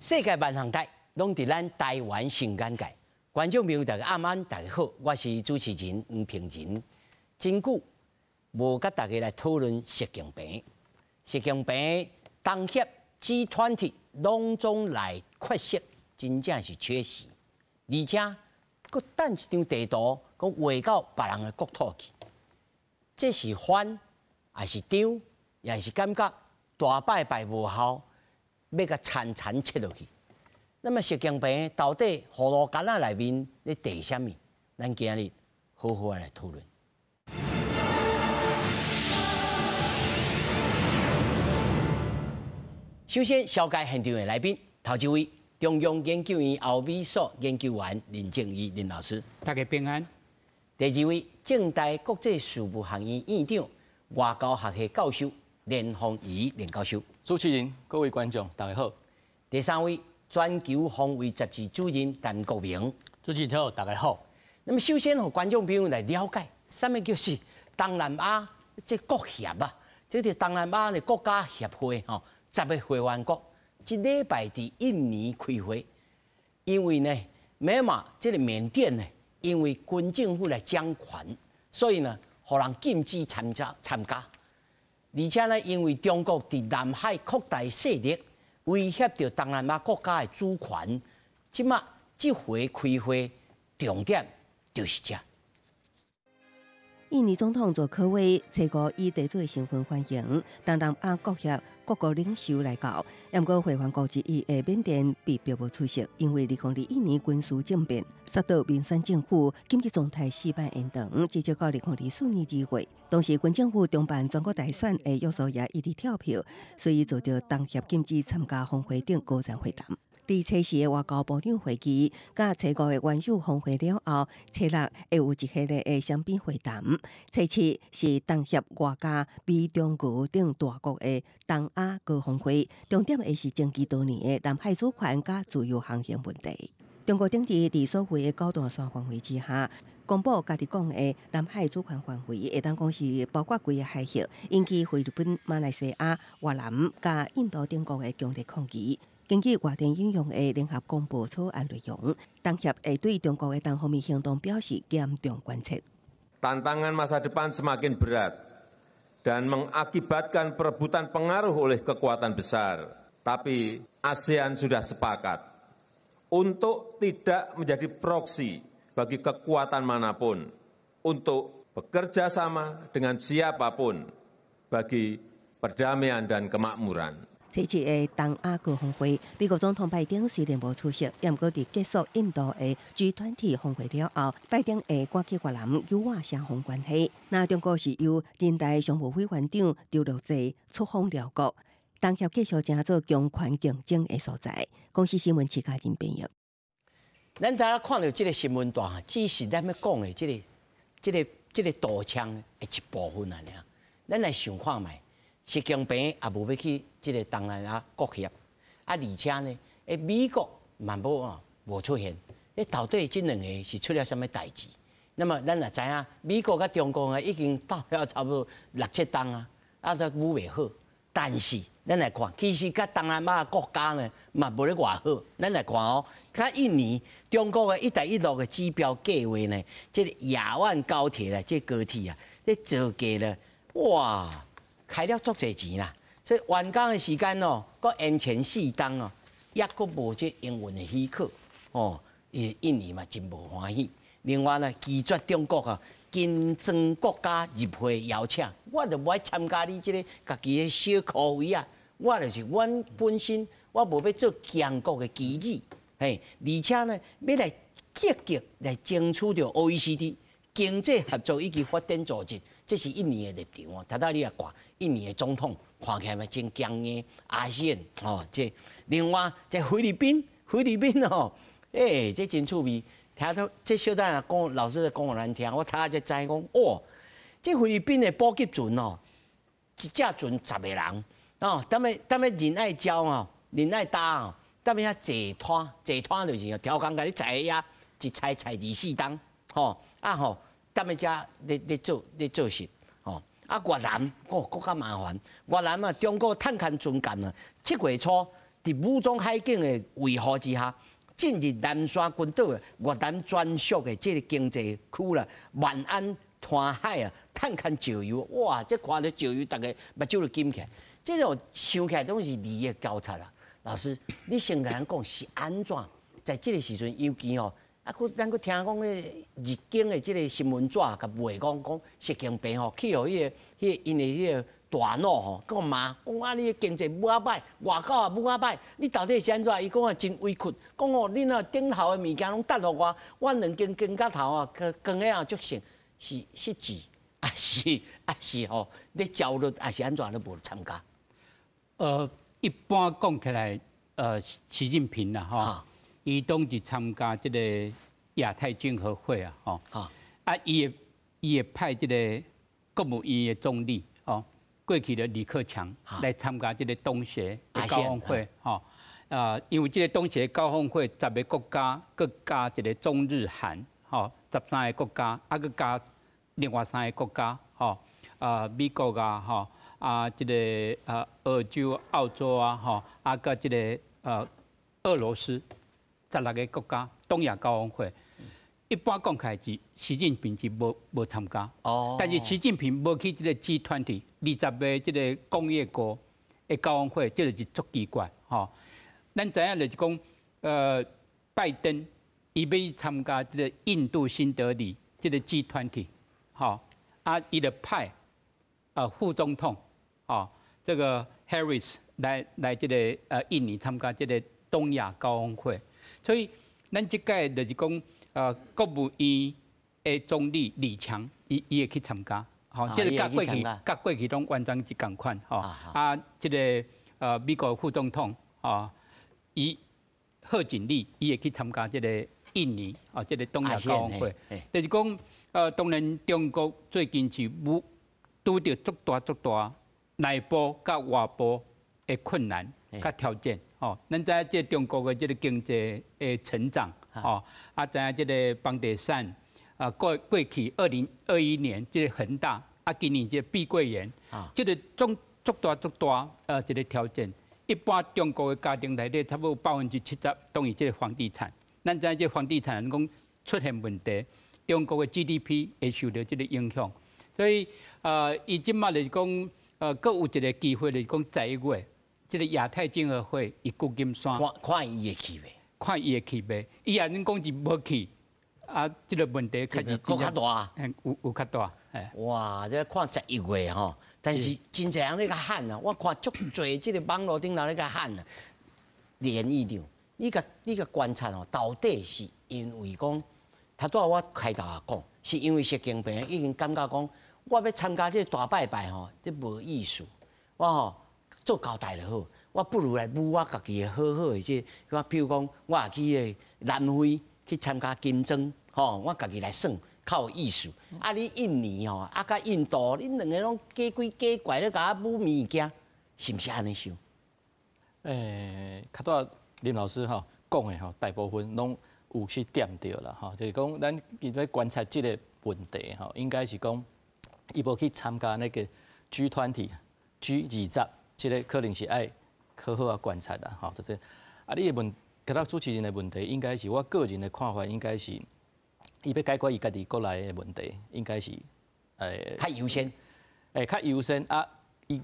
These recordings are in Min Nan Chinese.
世界萬項代，攏佇咱台灣新眼界。觀眾朋友，大家暗安，大家好，我是主持人黃平仁。真久無佮大家來討論習近平，習近平東協 G20攏總來缺席，真正是缺席。而且，閣等一張地圖，閣畫到別人的國土去，這是翻，抑是張，抑是感覺大拜拜無效，欲共殘殘切落去。那麼習近平到底葫蘆柑仔內面咧提啥物？咱今日好好來討論。首先，紹介現場的來賓，頭一位中央研究院歐美所研究員林正義林老師，大家平安。第二位，政大國際事務學院院長、外交學系教授連鳳儀連教授。主持人、各位觀眾，大家好。第三位，全球防衛雜誌主任陳國明。主持人好，大家好。那麼首先，予觀眾朋友來了解，啥物叫是東南亞這國協啊？這個東南亞的國家協會吼，10個會員國，這禮拜佇印尼開會，因為呢，緬馬這個緬甸呢，因為軍政府來掌權，所以呢，予人禁止參加參加。而且呢，因為中國佇南海擴大勢力，威脅著東南亞國家的主權，這馬這回開會重點就是這。印尼總統佐科威初五以地主的身份歡迎東南亞國協各國領袖來到，毋過會員國之一的緬甸被迫無出席，因為2021年軍事政變，殺倒民選政府，緊急狀態四擺延長，至少到2024年2月。當時軍政府中辦全國大選的約束也一直跳票，所以遭到東協禁止參加峰會等高層會談。佇初四的外交部長會議，佮初五的元首峰會了後，初六會有一系列的雙邊會談。初七是東協外加美中俄等大國的東亞高峰會，重點會是爭議多年的南海主權佮自由航行問題。中國頂日佇所謂的九段線範圍之下，公布家己講的南海主權範圍，會當講是包括規個海域，引起菲律賓、馬來西亞、越南佮印度等國的強烈抗議。根據外電引用的聯合公報草案內容，東協會對中國的單方面行動表示嚴重關切。 Tantangan masa depan semakin berat dan mengakibatkan perebutan pengaruh oleh kekuatan besar. Tapi ASEAN sudah sepakat untuk tidak menjadi proksi bagi kekuatan manapun, untuk bekerja sama dengan siapapun bagi perdamaian dan kemakmuran. 這次的東亞高峰會，美國總統拜登雖然無出席，毋過佇結束印度的 G20 峰會了後，拜登會趕去越南友好雙方關係。那中國是由人大常務委員長劉樂際出訪寮國，東協繼續成做強權競爭的所在。公視新聞徐嘉仁編譯。咱頭仔看著這個新聞段，只是咱欲講的這個、這個、這個圖像的一部分爾。咱來想看覓。習近平也無欲去這個東南亞國協，啊，而且呢，美國嘛無啊無出現，到底這兩个是出了啥物代誌？那麼咱也知影，美國佮中國啊已經鬥了差不多六七冬啊，啊都舞袂好。但是咱來看，其實佮東南亞國家呢嘛無咧偌好。咱來看哦，佮印尼、中國的一帶一路的指標計劃呢，這個雅萬高鐵啦，這個高鐵啊，咧造價咧，哇！開了足濟錢啦，所以完工的時間哦，閣延前四冬哦，抑閣無這營運的許可哦，印尼嘛真無歡喜。另外呢，拒絕中國啊金磚國家入會邀請，我就無愛參加你這个家己的小箍圍啊，我就是阮本身我無欲做強國的棋子，嘿，而且呢，欲來積極來爭取著 OECD 經濟合作以及發展組織。這是印尼的立場哦，頭拄你也看，印尼的總統看起來嘛真強硬，ASEAN 哦，這另外這菲律賓，菲律賓哦，欸，這真趣味，聽到這小等下講，老師講予咱聽，我頭仔才知講，哇，這菲律賓的補給船哦，一隻船10個人哦，踮咧踮咧仁愛礁哦，仁愛礁哦，踮遐坐拖，坐拖就是挑工共你載遐，一載載24冬，吼啊吼。踮咧遮咧咧做咧做事，吼啊越南，閣閣較麻煩。越南啊，中國探勘船艦啊，7月初佇佇武裝海警的維護之下，進入南沙群島越南專屬的這個經濟區啦，萬安灘海啊，探勘石油，哇！這看著石油，逐家目睭就金起來。這種想起來攏是利益交叉啦。老師，你先共咱講是按怎？在這個時陣，尤其吼，啊，閣咱閣聽講咧，日經的這個新聞紙共賣講講，習近平吼去予彼個𪜶的彼個大腦吼，閣罵講啊，你的經濟無啊歹，外口也無啊歹，你到底是按怎？伊講啊真委屈，講哦，恁啊頂頭的物件攏擲予我，我兩間肩胛頭啊，扛的啊足勝，是失志，抑是吼，咧焦慮，抑是按怎都無參加？一般講起來，習近平啦，吼，伊當時參加這個亞太經合會啊，吼，啊，伊會派這個國務院的總理，吼，過去的李克強來參加這個東協的高峰會，吼，啊，因為這個東協高峰會十個國家，閣加一個中日韓，吼，13個國家，啊，閣加另外三個國家，吼，啊，美國啊，吼，啊，這個啊，澳洲、澳洲啊，吼，啊，閣這個俄羅斯，16個國家，東亞高峰會，一般講起來是習近平是無參加，但是習近平無去這個 G20 20個這個工業國的高峰會，這個是足奇怪，吼。咱知影就是講，拜登伊欲參加這個印度新德里這個 G20，吼，啊，伊就派副總統，哦，這個 Harris 來這個印尼參加這個東亞高峰會，所以咱這屆就是講，國務院的總理李強，伊會去參加，吼，這個佮過去攏完全是仝款，吼，啊，這個美國副總統，哦，伊賀錦麗，伊會去參加這個印尼，啊，這個東亞高峰會，就是講，當然中國最近是有拄著足大足大內部佮外部的困難佮挑戰，吼，咱知影這中國的這個經濟的成長，吼，啊，知影這個房地產，啊，過去2021年這個恆大，啊，今年這個碧桂園，這個總足大足大一個挑戰。一般中國的家庭內底，差不多70%攏佇這個房地產。咱知影這房地產講出現問題，中國的 GDP 會受著這個影響。所以，伊這馬就是講，閣有一個機會就是講11月，這個亞太經合會佇舊金山，看看伊會去袂？看伊會去袂？伊若講是無去，啊，這個問題確實閣較大，有較大。哇！這看11月吼，但是真濟人咧共喊啊，我看足濟這個網路頂頭咧共喊啊。連議長，你共觀察哦，到底是因為講，頭拄仔我開頭也講，是因為習近平已經感覺講，我欲參加這個大拜拜吼，這無意思，我吼做交代就好，我不如來舞我家己的好好的這個，我比如講，我也去個南非去參加金磚，吼，我家己來耍較有意思。啊，你印尼吼，啊，佮印度，恁兩个攏假鬼假怪咧，共我舞物件，是毋是按呢想？較拄仔林老師吼講的吼，大部分攏有去點著啦吼，就是講咱佇咧觀察這個問題吼，應該是講伊無去參加那個 G20、G20，這個可能是愛好好仔觀察啦吼，就是啊，你的問，佮咱主持人的問題，應該是我個人的看法，應該是伊欲解決伊家己國內的問題，應該是較優先，較優先啊，伊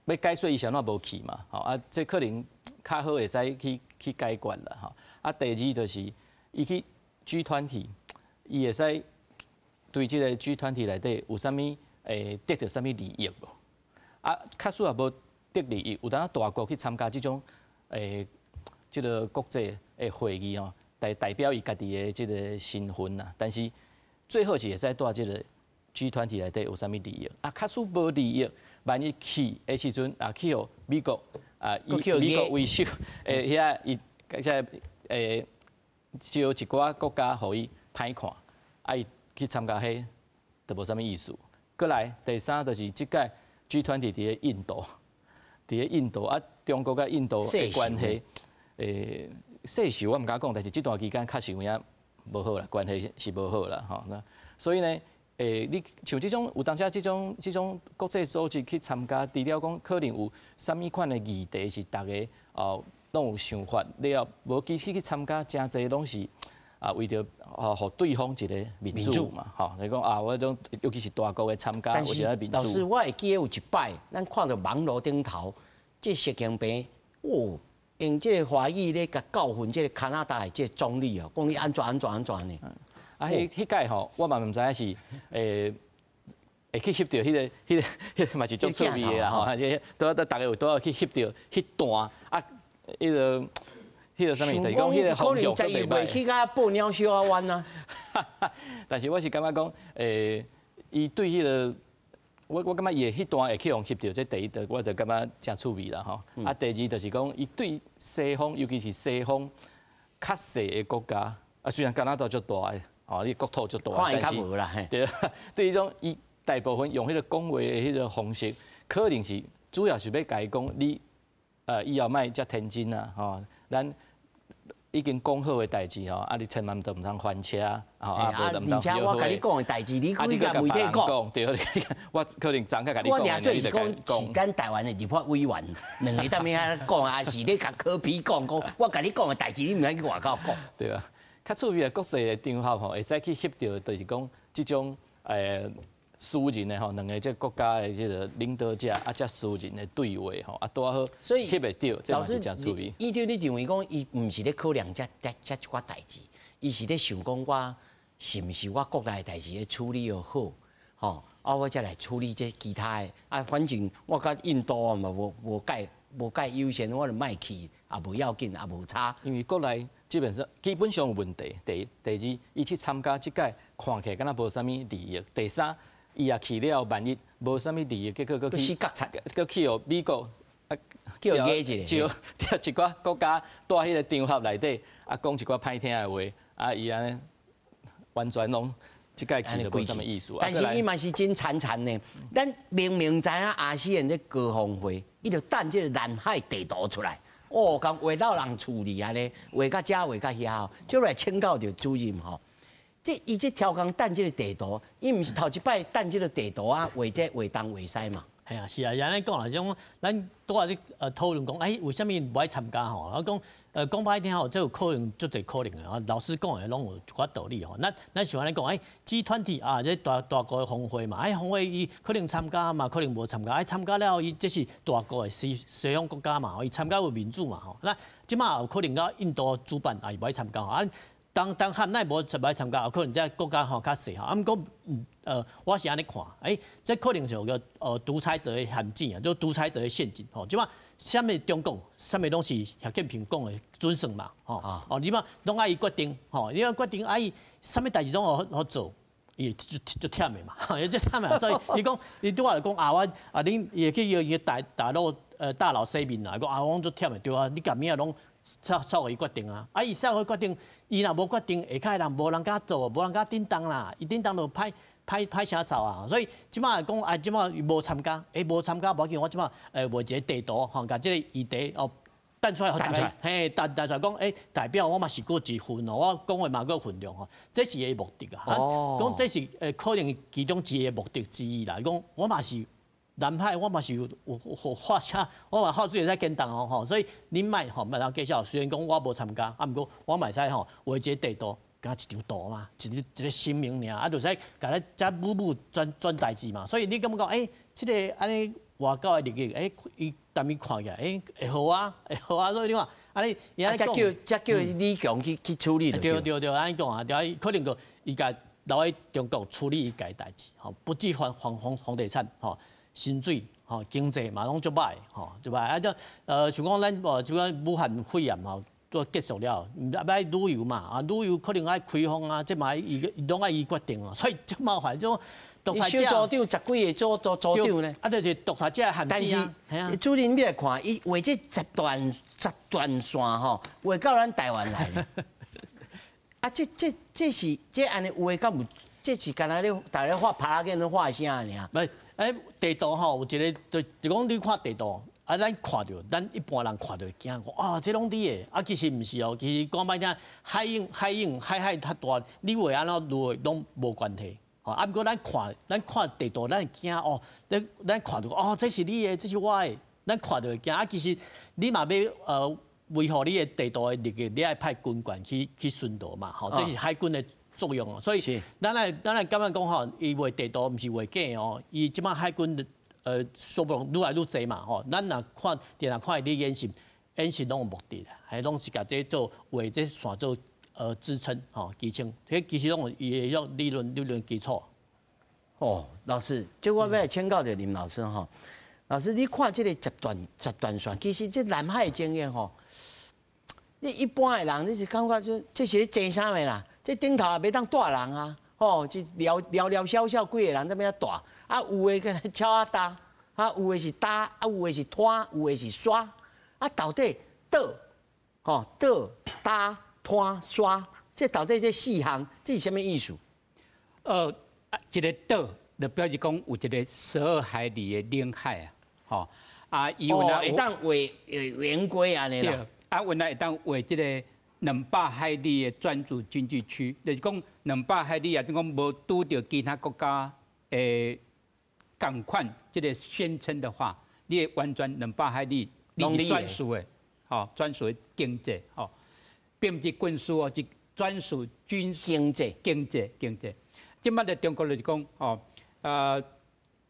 欲解說伊是按怎無去嘛，吼啊，這可能較好會使去解決啦，吼啊，第二就是伊去 G20，伊會使對這個 G20 內底有啥物得著啥物利益無？啊，假使也無得利益，有當大國去參加這種這個國際的會議吼，代表伊家己的這個身份啦。但是最好是會使佇這個 G20 內底有啥物利益？啊，假使無利益，萬一去的時陣啊，去予美國啊，以美國為首，遐伊這招一寡國家予伊歹看，啊，伊去參加彼，就無啥物意思。閣來第三就是這屆 G20 佇咧印度，佇咧印度啊，中國佮印度的關係，世仇我毋敢講，但是這段期間確實有影無好啦，關係是無好啦，吼。那所以呢，你像這種有當時這種國際組織去參加，除了講可能有啥物款的議題是逐家哦攏有想法了，無其實去參加誠濟攏是啊，為著啊，予對方一个面子嘛，吼，你講啊，我種尤其是大國的參加，有一个面子。老師，我會記得有一擺，咱看著網路頂頭，這習近平哦，用這个華語咧共教訓這个加拿大的這个總理哦，講你按怎按怎按怎呢？啊，彼彼屆吼，我嘛毋知影是會去翕著彼个嘛是足趣味的啦吼，這拄仔逐家有拄仔去翕著彼段啊，彼个啥物，就是講彼个方向都袂歹。去甲報鳥小仔灣啊！但是我是感覺講，伊對彼个，我感覺伊的彼段會去予翕著，這第一，我就感覺誠趣味啦吼。啊，第二就是講，伊對西方，尤其是西方較細的國家，啊，雖然加拿大足大的，吼，伊國土足大，但是對，對彼種伊大部分用彼个講話的彼个方式，可能是主要是欲共伊講，你以後莫遮天真啊，吼，咱已經講好的代誌吼，啊，你千萬都毋通翻車，吼啊，而且我共你講的代誌，你去共媒體講，對，我可能昨下共你講，我爾做是講是咱台灣的立法委員，兩个踮遐講，啊是咧共柯 P 講講，我共你講的代誌，你毋通去外口講。對啊，較趣味的國際的場合吼，會使去翕著，就是講這種私人的吼，兩个這國家的這个領導者啊，這私人的對話吼，啊，拄好翕會著，這嘛是誠趣味。院長，你認為講伊毋是咧考量這這這一寡代誌，伊是咧想講我是毋是我國內的代誌咧處理予好，吼，啊，我才來處理這其他的。啊，反正我佮印度啊嘛無蓋優先，我就莫去，也無要緊，也無差。因為國內基本上有問題。第一，第二，伊去參加這屆看起來敢若無啥物利益。第三，伊也去了，萬一無啥物利益，結果閣去，閣去予美國啊，叫伊一个，招一寡國家蹛彼个場合內底，啊，講一寡歹聽的話，啊，伊按呢完全攏這擺去就無啥物意思。但是伊嘛是真慘慘呢。咱明明知影 ASEAN 咧高峰會，伊就等這个南海地圖出來，哦，共畫到人厝裡按呢，畫甲遮畫甲遐，就來請教著主任吼。這伊這超工等這个地圖，伊毋是頭一擺等這个地圖啊，畫這畫東畫西嘛。係啊，是啊，按呢講啦，像咱拄仔咧討論講，哎，為啥物無愛參加吼？我講講歹聽吼，這有可能足濟可能的啊。老師講的攏有一寡道理吼。咱是按呢講，哎，G20啊，這大大國的峰會嘛，哎，峰會伊可能參加嘛，可能無參加。哎，參加了後，伊這是大國的西方國家嘛，伊參加有民主嘛吼。那這馬有可能到印度主辦，啊，伊無愛參加啊。當漢乃無愛參加，有可能這國家吼較細吼。啊，毋過我是按呢看，欸，這可能是有個獨裁者的陷阱啊，就獨裁者的陷阱吼。這馬啥物中共，啥物攏是習近平講的準算嘛，吼。哦，你嘛攏愛伊決定，吼，你講決定愛伊啥物代誌攏予予做，伊就忝的嘛，伊足忝的。所以伊講，伊拄仔就講啊，我啊，恁伊會去伊大佬洗面啦，講啊，我足忝的，對啊，你共物仔攏煞予伊決定啊，啊，伊煞予伊決定，伊若無決定，下跤的人無人敢做，無人敢頂動啦，伊頂動就歹歹歹聲臭啊，所以這馬講啊，這馬無參加，欸，無參加無要緊，我這馬畫一個地圖吼，共這個議題哦，彈出來，彈出來，嘿，彈彈出來講，欸，代表我嘛是閣一份哦，我講話嘛閣有分量吼，這是伊的目的啊。講這是可能其中一個目的之一啦。講我嘛是南海，我嘛是有發聲，我嘛發水會使堅動哦吼，所以恁莫吼莫通計較。雖然講我無參加，啊，毋過我嘛會使吼畫一個地圖。敢一張圖嘛，一個聲明爾，啊，就使共咱遮武武轉轉代誌嘛。所以你感覺講，欸，這个按呢外交的利益，欸，伊踮伊看起來，欸，會好啊，會好啊。所以你看，按呢伊按呢講，才叫李強去處理。對對對，按呢講啊，對，可能閣伊共留佇中國處理伊家的代誌，吼，不止房地產，吼，薪水，吼，經濟嘛攏足歹，吼，對吧？啊，這像講咱無就講武漢肺炎吼。都結束了，毋愛旅遊嘛，啊，旅遊可能愛開放啊，這嘛伊攏愛伊決定啊，所以足麻煩，這種獨裁者。小組長十幾个組長呢？啊，就是獨裁者的陷阱啊。但是主任，你來看，伊畫這十段線吼，畫到咱台灣來。啊，這這這是這按呢畫敢有？這是敢若咧逐家畫拍仔咧畫啥爾？無，欸，地圖吼有一个，就講你看地圖。啊，咱看著，咱一般人看著會驚，講啊，這攏你的，啊，其實毋是哦，其實講歹聽，海湧海湧海海較大，你畫按怎畫攏無關係，吼。啊，毋過咱看地圖，咱會驚哦，咱看著哦，這是你的，這是我的，咱看著會驚。啊，其實你若欲維護你的地圖的利益，你愛派軍艦去巡邏嘛，吼，這是海軍的作用哦。所以，咱來感覺講吼，伊畫地圖毋是畫假哦，伊這擺海軍數量愈來愈濟嘛，吼。咱若看，定定看伊咧演習，演習攏有目的，還攏是共這做畫這線做支撐，吼，支撐。彼其實攏有伊的種理論基礎。哦，老師，這我欲來請教著林老師吼。老師，你看這個十段線，其實這南海的經驗吼，你一般的人你是感覺這這是咧爭啥物啦？這頂頭也袂當蹛人啊，吼，就寥寥寥少少幾個人在遐蹛，啊，有的閣超仔焦，啊，有的是焦，啊，有的是湠，有的是沙，啊，到底島，吼，島、焦、湠、沙，這到底這四項，這是啥物意思？一個島就表示講有一個12海里的領海啊，吼，啊，伊有會當畫圓規按呢啦。啊，原來會當畫這個200海里的專屬經濟區，就是講兩百海里啊，就講無拄著其他國家的仝款這個宣稱的話，你會完全兩百海里，你是專屬的，吼，專屬的經濟，吼，並毋是軍事哦，是專屬軍事經濟經濟經濟。這擺的中國就是講，吼，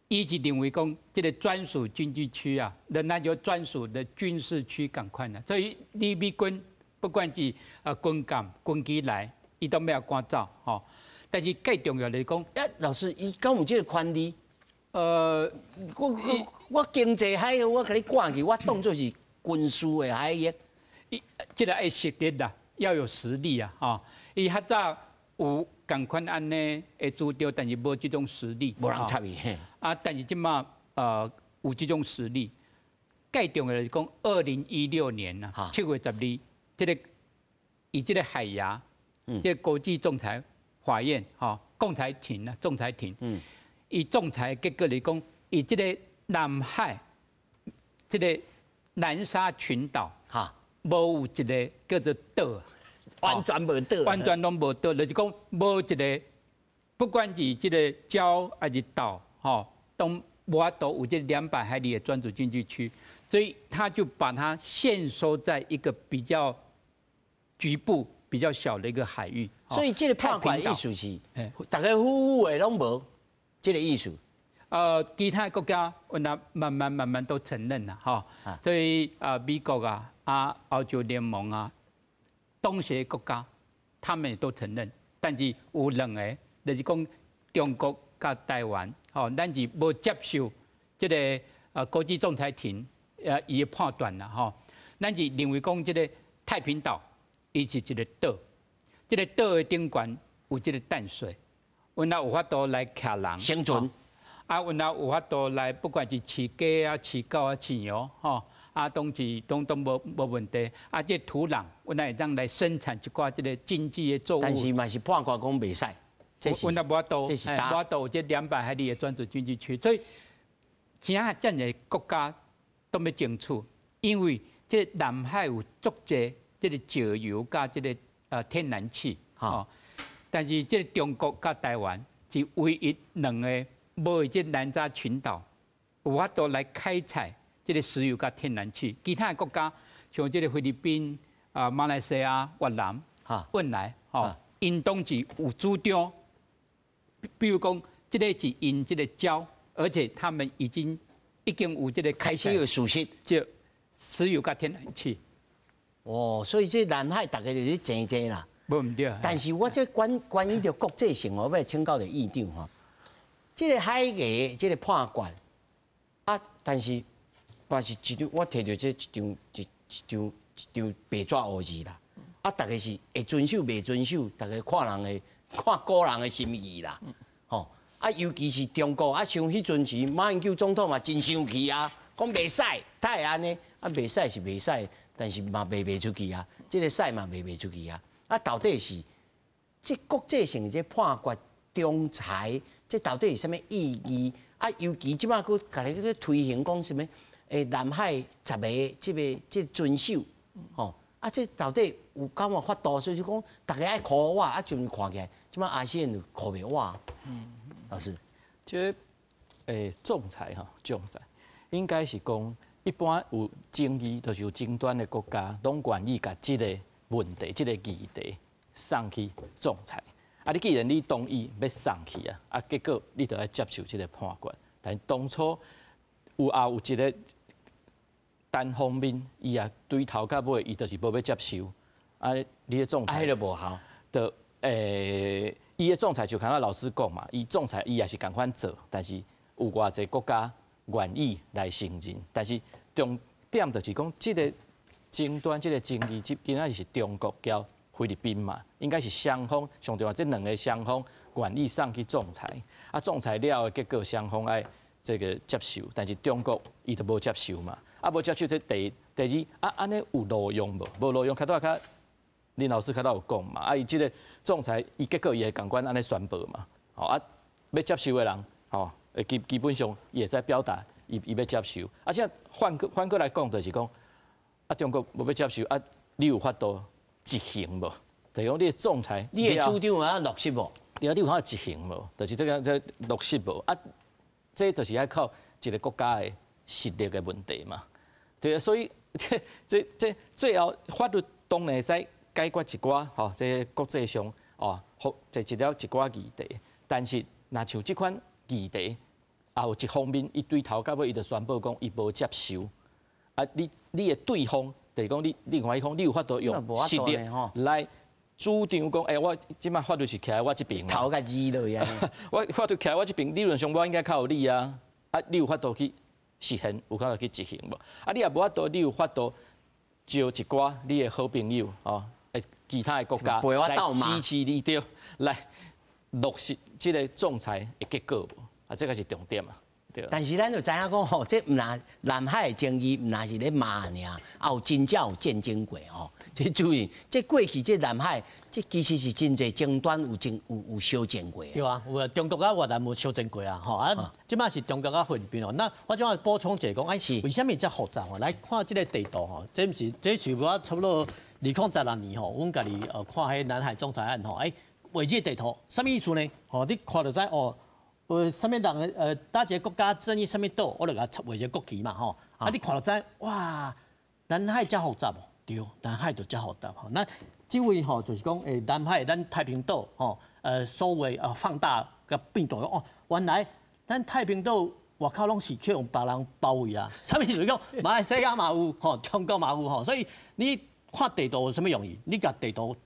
伊是認為講這個專屬經濟區啊，仍然就專屬的軍事區仝款啦。所以你美軍不管是軍艦、軍機來，伊都欲趕走，吼。但是更重要來講，欸，老師，伊敢有這個權利？我經濟海域，我共你趕去，我當做是軍事的海域。伊這個愛實力啦，要有實力啊，吼。伊較早有仝款按呢的主張，但是無這種實力。無人插伊。啊，但是這擺有這種實力。更重要的是講，2016年啊，7月12，這個以這個海牙，這個國際仲裁法院，吼，仲裁庭啊，仲裁庭，伊仲裁結果來講，伊這個南海，這個南沙群島，無有一個叫做島，完全無島，完全攏無島，就是講無一個，不管是這個礁還是島，吼，都無法度有這200海里的專屬經濟區，所以他就把它限縮在一個比較局部、比較小的一個海域。所以這個判決意思是，大家呼呼的攏無這個意思。其他國家原來慢慢慢慢都承認了，哈。所以啊，美國啊、啊歐洲聯盟啊，東協國家，他們也都承認。但是有兩個，就是講中國佮台灣，吼，咱是無接受這個國際仲裁庭伊的判斷啦，吼。咱是認為講這個太平島，伊是一個島，這個島的頂懸有這個淡水，阮若有法度來徛人生存。啊，阮若有法度來，不管是飼雞啊、飼狗啊、飼羊，吼，啊，攏是攏攏無無問題。啊，這土壤，阮若會當來生產一寡這個經濟的作物。但是嘛是判決講袂使。阮若無法度，無法度有這200海里的專屬經濟區，所以其他遮爾國家都欲爭取，因為這南海有足濟這個石油佮這個天然氣，吼。但是這個中國佮台灣是唯一兩個。無佇這南沙群島有法度來開採這個石油佮天然氣，其他的國家像這個菲律賓、啊馬來西亞、越南、汶萊，吼，𪜶攏是有主張，比如講這個是𪜶這個礁，而且他們已經有這個開始有事實，就石油佮天然氣。哦，所以這南海大家就是爭爭啦。無毋對。但是我這關於著國際性，我欲請教著院長吼。這個海牙這個判決啊，但是嘛是一張，我提著這一張一張白紙黑字啦。啊，大家是會遵守袂遵守，大家看人的看個人的心意啦。吼啊，尤其是中國啊，像彼陣時馬英九總統嘛真生氣啊，講袂使，哪會按呢？啊，袂使是袂使，但是嘛賣袂出去啊，這個使嘛賣袂出去啊。啊，到底是這國際性這判決仲裁？這到底是啥物意義？啊，尤其這擺閣共你咧推行講啥物？南海十个這個遵守，吼啊，這到底有敢有法度？所以講，大家愛箍我，啊，就看起來，這擺 ASEAN 就箍袂我。老師，這仲裁哈，仲裁應該是講一一般有爭議，就是有爭端的國家，攏願意共這个問題、這个議題送去仲裁。啊，你既然你同意欲送去啊，啊，結果你就愛接受這个判決。但當初有也有一个單方面，伊也對頭到尾，伊就是無欲接受。啊，你的仲裁，啊，彼个無效。就伊的仲裁就敢若老師講嘛，伊仲裁伊也是仝款做，但是有偌濟國家願意來承認。但是重點就是講，這个爭端、這个爭議，這今仔日是中國佮菲律賓嘛，應該是雙方上重要，這兩个雙方願意送去仲裁。啊，仲裁了的結果，雙方愛這个接受，但是中國伊就無接受嘛。啊，無接受這第一，第二啊，按呢有路用無？無路用，較早較林老師較早有講嘛。啊，伊這个仲裁，伊結果伊會仝款按呢宣布嘛。吼啊，欲接受的人，吼，基本上伊會使表達，伊欲接受。啊，這反過來講，就是講，啊，中國無欲接受，啊，你有法度執行無？就是講你的仲裁，你的主張有法落實無？對啊，你有法度執行無？就是這个這落實無？啊，這就是愛靠一个國家的實力的問題嘛。對啊，所以這這最後法律當然會使解決一寡吼，這國際上哦，這一了一寡議題。但是若像這款議題，也有一方面，伊對頭到尾伊就宣布講伊無接受。啊，你的對方，就是講你另外一方，你有法度用實力來主張講，欸，我這擺法律是徛佇我這邊。頭共字落啊！我法律徛佇我這邊，理論上我應該較有理啊。啊，你有法度去實現，有法度去執行無？啊，你也無法度，你有法度招一寡你的好朋友哦，其他的國家來支持你，對，來落實這个仲裁的結果無？啊，這个是重點啊。對。但是咱就知影講吼，這毋若南海的爭議，毋若是咧罵爾，也有真正有戰爭過吼。這注意，這過去這南海，這其實是真濟爭端有爭有有相戰過。對啊，有啊，中國佮越南有相戰過啊，吼啊，這擺是中國佮菲律賓哦。那我這擺補充一下講，哎，為啥物遮複雜吼？來看這个地圖吼，這毋是這是我差不多2016年吼，阮家己看彼南海仲裁案吼，哎，畫這个地圖，啥物意思呢？吼，你看就知哦。有啥物人佗一个國家爭議啥物島，我就共插畫一个國旗嘛吼。啊，你看就知，哇，南海遮複雜無？對，南海就遮複雜吼。那這位吼就是講，南海咱太平島吼，所謂放大共變大哦，原來咱太平島外口攏是去予別人包圍啊。啥物意思？講馬來西亞嘛有吼，中國嘛有吼，所以你看地圖有啥物用意？你共地圖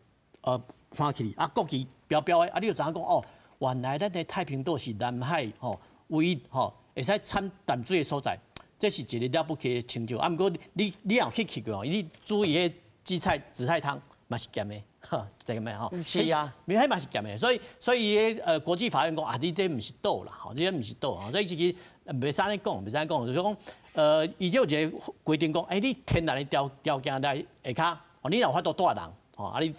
看起來，啊國旗標標的，啊你就知影講哦。原來咱的太平島是南海吼唯一吼會使產淡水的所在，這是一个了不起的成就。啊，毋過你若有去去過哦，你煮伊彼紫菜紫菜湯嘛是鹹的，哈，這個咩吼？是啊，彼嘛是鹹的，所以國際法院講啊，你這毋是島啦，吼，你這毋是島吼，所以其實袂使按呢講，袂使按呢講，就是講，伊有一个規定講，欸，你天然的條件來下跤，哦，你若有法度蹛人。吼啊！你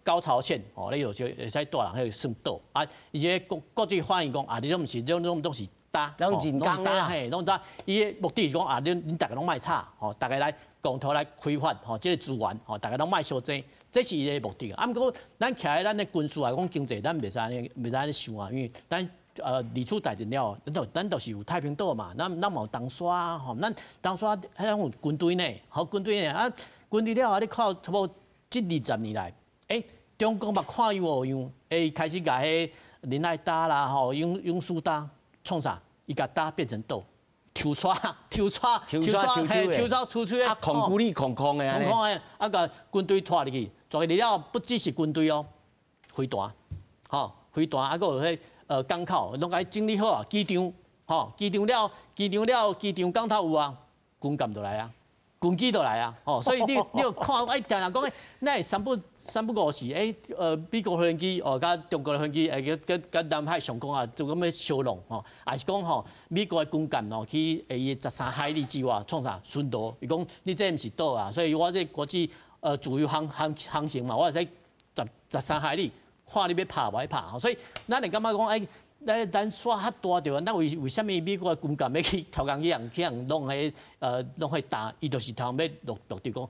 高潮線，吼，你就是會使蹛人，彼个算島啊。伊這个國際法院講啊，你這毋是，這種攏是礁，攏人工的嘿，攏礁。伊的目的是講啊，恁逐个攏莫吵，吼，逐个來共同來開發，吼，這个資源，吼，逐个攏莫相爭，這是伊的目的。啊，毋過咱徛佇咱的軍事來講經濟，咱袂使按呢，袂使按呢想啊，因為咱二次大戰了，咱就是有太平島嘛，咱嘛有東沙吼，咱東沙彼種有軍隊呢，好軍隊呢啊，軍隊了後，你看差不多。這20年來，欸，中國嘛看伊無樣，欸，開始共彼仁愛礁啦，吼，永暑礁創啥？伊共礁變成島，抽沙、抽沙、抽沙、嘿，抽沙出出啊，空孤立空空的，空空的，啊，共軍隊拖入去，拖入去了，不只是軍隊哦，飛彈，吼，飛彈，啊，閣有彼港口，攏共整理好啊，機場，吼，機場了，機場了，機場港口有啊，軍艦就來啊。軍機就來啊，吼，所以你有看，哎，定定講，欸，哪會三不五時，欸，美國飛機哦，佮中國的飛機，欸，佮南海上空啊，就咁欲相弄，吼，抑是講吼，美國的軍艦哦，去伊13海里之外創啥巡邏，伊講你這毋是島啊，所以我這國際自由航行嘛，我會使13海里看你欲拍無愛拍，所以咱會感覺講，欸，咱沙較大著，咱為啥物美國的軍艦欲去頭工去予人攏彼礁？伊就是頭欲落落地講，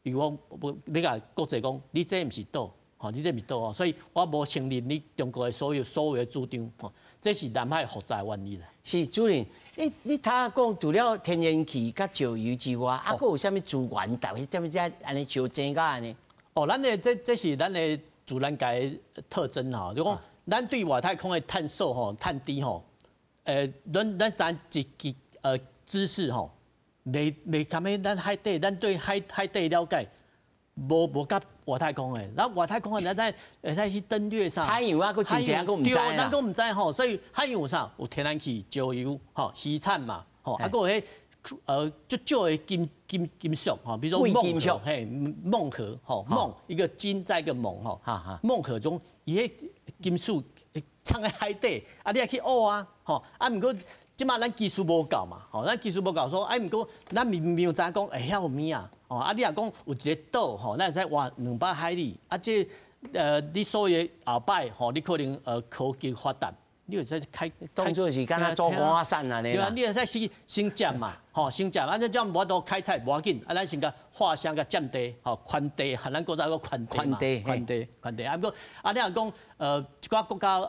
伊講無你共國際講，你這毋是島，吼，你這毋是島哦，所以我無承認你中國的所有的主張，吼，這是南海複雜的原因啦。是主任，你頭仔講除了天然氣佮石油之外，啊，閣有啥物資源？逐個踮遮按呢相爭甲按呢？哦，咱的這是咱的自然界的特徵吼，就講咱對外太空的探索吼、探知吼，咱咱一支知識吼，未含彼咱海底，咱對海底了解，無佮外太空的，咱外太空的，咱會使去登月啥？海洋啊，閣真濟啊，閣毋知啦。咱閣毋知吼，所以海洋有啥？有天然氣、石油、吼漁產嘛，吼啊，閣有彼足少的金屬吼，比如說錳殼，嘿，錳殼吼，錳一個金再一個錳吼，錳殼中伊彼金屬藏佇海底，啊，你愛去挖啊，吼，啊，毋過這馬咱技術無夠嘛，吼，咱技術無夠，說，啊，毋過咱明明知影講會遐有物啊，吼，啊，你若講有一個島吼，咱會使挖200海里，啊，這你所有後擺吼，你可能科技發達。你會使開當做是敢若做火山按呢對啊，你會使先先佔嘛，吼，先佔，啊，這種無法度開採無要緊，啊，咱先共劃鄉共佔地，吼，圈地，咱古早閣圈地嘛，圈地，圈地，啊，毋過，啊，你若講，一寡國家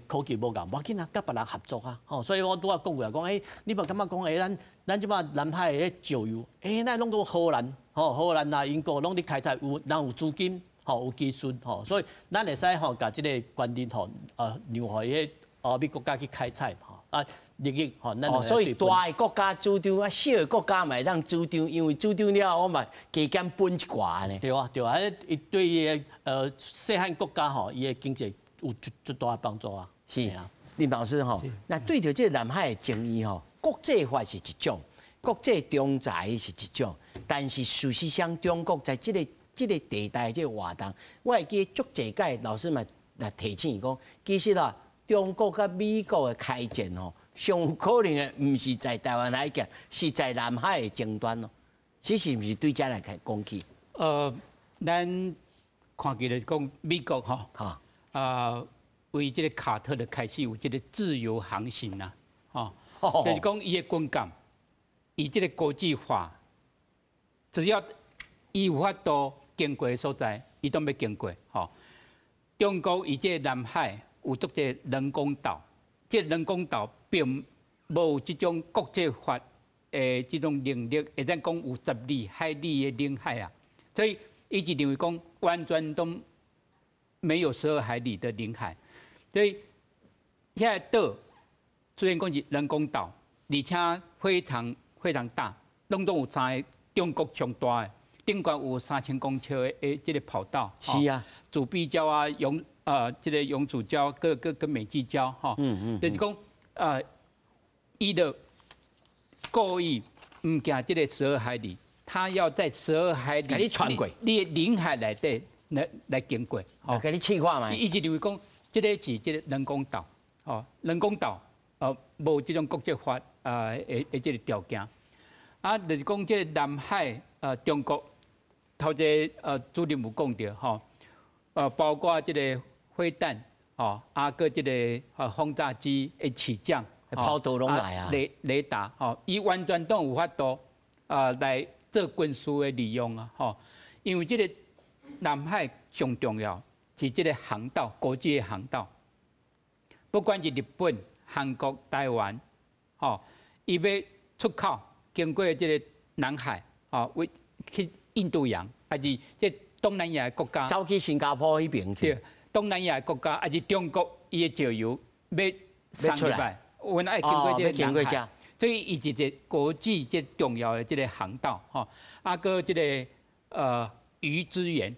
科技無夠，無要緊啊，佮別人合作啊，吼，所以我拄仔講過啊，講，你無感覺講，咱這擺南海的石油，咱攏講荷蘭，吼，荷蘭啊，英國攏佇開採，有人有資金，吼，有技術，吼，所以咱會使吼，共這個權利吼，讓予彼個歐美國家去開採，吼啊，利益吼，咱所以大的國家主張啊，小的國家嘛會當主張，因為主張了後，我嘛加減分一寡呢。對啊，對啊，伊對伊的細漢國家吼，伊的經濟有足大的幫助啊。是啊，林老師吼，那對著這個南海的爭議吼，國際法是一種，國際仲裁是一種，但是事實上，中國在這個地帶這個活動，我會記足濟屆老師嘛來提醒講，其實啦。中國佮美國的開戰吼，上有可能的毋是在台灣海峽，是在南海的爭端咯。這是毋是對這來講起？咱看起來講美國吼，啊，為這個卡特的開始有這個自由航行啦，吼，就是講伊的軍艦，伊這個國際法，只要伊有法度經過的所在，伊都欲經過，吼。中國伊這個南海有足濟人工島，這人工島並無這種國際法的這種能力，會當講有12海里的領海啊，所以伊就認為講完全都沒有12海里的領海，所以遐個島雖然講是人工島，而且非常非常大，攏總有三个中國上大的，頂懸有3000公尺的這個跑道。是啊，渚碧礁啊，這個永暑礁、閣閣美濟礁，吼，就是講，伊就故意毋行這個十二海里，他要在十二海里，共你穿過，你的領海內底來經過，吼，共你試看覓。伊就認為講，這個是這個人工島，吼，人工島，無這種國際法的這個條件，啊，就是講這個南海，中國頭一個主任有講著，吼，包括這個飛彈，吼，啊，閣這個轟炸機的起降，跑道攏來啊，雷達，吼，伊完全都有法度來做軍事的利用啊，吼，因為這個南海上重要是這個航道，國際的航道，不管是日本、韓國、台灣，吼，伊欲出口經過這個南海，吼，為去印度洋，還是這東南亞的國家，走去新加坡彼邊去。對，東南亞的國家，還是中國，伊的石油欲送入來，阮愛經過這個南海，所以伊是一個國際這重要的這個航道，吼，啊，閣這個魚資源，